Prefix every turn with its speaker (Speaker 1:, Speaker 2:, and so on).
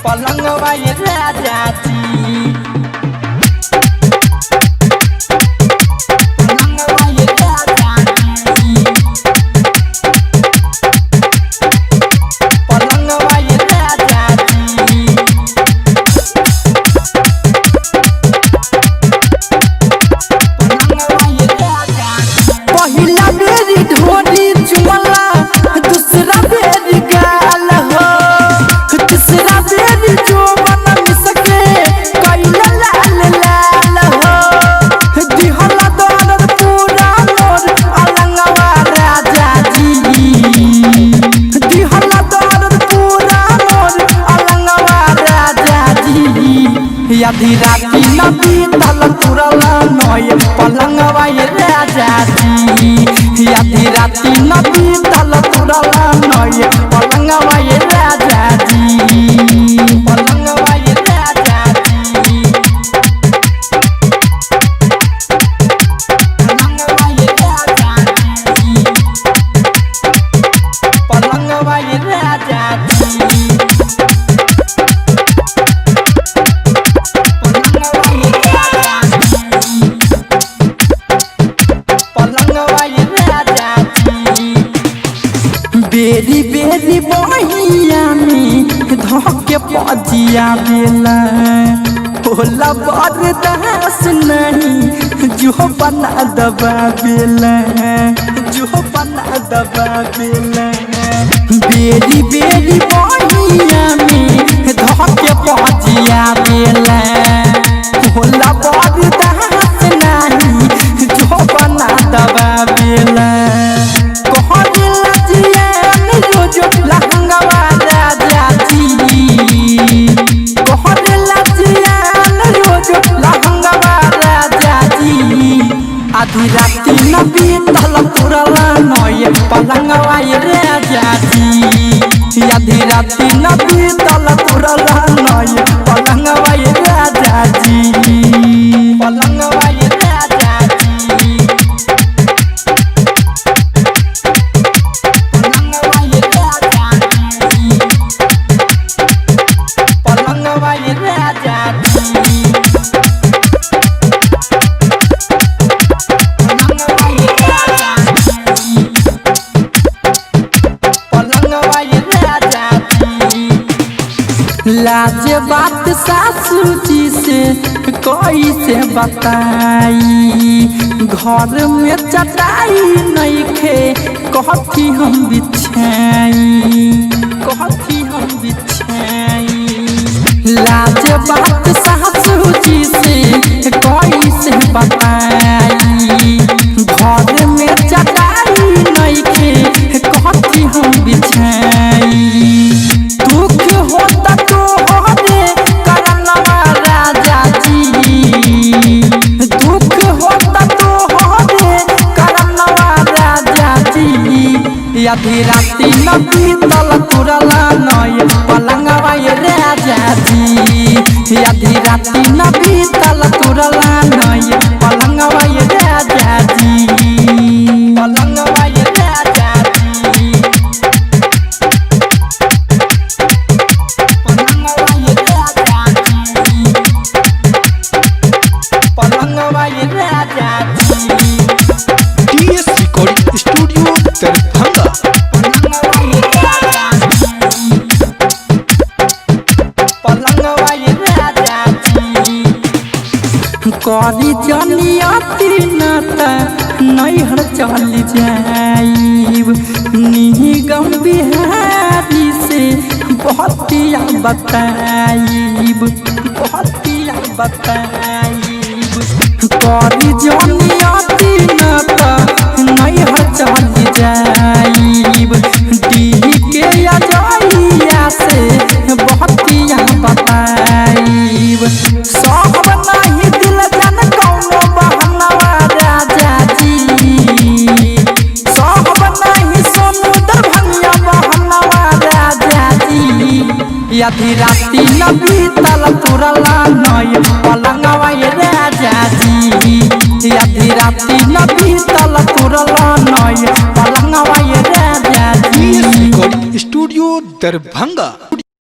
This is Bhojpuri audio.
Speaker 1: पलंगवा ये राजा जी, पलंगवा ये राजा जी, पलंगवा ये राजा जी। पलंगवा ये राजा जी।
Speaker 2: पहिला बेरी ढोरी चुमला, दूसरा बेरी गाल हो, तीसरा बेरी जोबन मिसके कैला लाल लाल हो। दिहला दर्द पूरा मोर अलंगवा राजा जी, दिहला दर्द पूरा मोर अलंगवा राजा जी।
Speaker 1: आधी राती न बीतल तुरल नय पलंगवा ये राजा जी, आधी राती न बीतल तुरल नय पलंगवा ये राजा जी, पलंगवा ये राजा जी, पलंगवा ये राजा जी, पलंगवा ये राजा जी, पलंगवा ये राजा जी, पलंगवा ये राजा जी।
Speaker 2: बेरी बेरी बहिया में धोके पजिया बेला, होला बर्दाश्त नहीं जो बना दबा बेला, जो बना दबा बेला। बेरी बेरी बहिया में धोके पजिया बेला, होला बर्दाश्त नहीं जो बना दबा बेला। कहला जियान रोज लहंगवा राजा जी, कहला जियान रोज लहंगवा राजा जी।
Speaker 1: आधी राती न बीतल तुरल नय पलंगवा ये राजा जी, आधी राती न बीतल तुरल नय पलंगवा ये राजा जी, पलंगवा ये राजा जी, पलंगवा ये राजा जी, पलंगवा ये राजा जी, पलंगवा ये राजा जी, पलंगवा ये राजा जी।
Speaker 2: लाज बात सासू जी से कैसे बताई, घर में चटाई नहीं खे कहती हम बिछाई, कहती हम बिछाई। लाज बात सासू जी से कैसे बताई, घर में चटाई नहीं खे कहती हम बिछाई। दुख होता तो हरे करनवा राजा जी, दुख होता तो हरे करनवा राजा जी।
Speaker 1: आधी राती न बीतल तुरल नय पलंगवा ये राजा जी, आधी राती न बीतल तुरल नय पलंगवा ये राजा जी, पलंगवा ये राजा जी, पलंगवा ये राजा जी, पलंगवा ये राजा जी।
Speaker 3: TS recording studio Darbhanga.
Speaker 1: पलंगवा ये राजा जी, पलंगवा ये राजा जी।
Speaker 2: करी जनियती नाता नैहर चल जाइब, निगम बिहारी से बहतिया बताइब, बहतिया बताइब। करी जनियती नाता नैहर चल जाइब, डी के अजइया से बहतिया बताइब। सब नहीं दिल जान कौनो बहनवा राजा जी, सब नहीं सोनू दरभंगिया बहनवा राजा जी।
Speaker 1: आधी राती न बीतल तुरल नय पलंगवा ये राजा जी, आधी राती न बीतल तुरल नय पलंगवा ये राजा जी।
Speaker 3: TS recording studio. studio Darbhanga.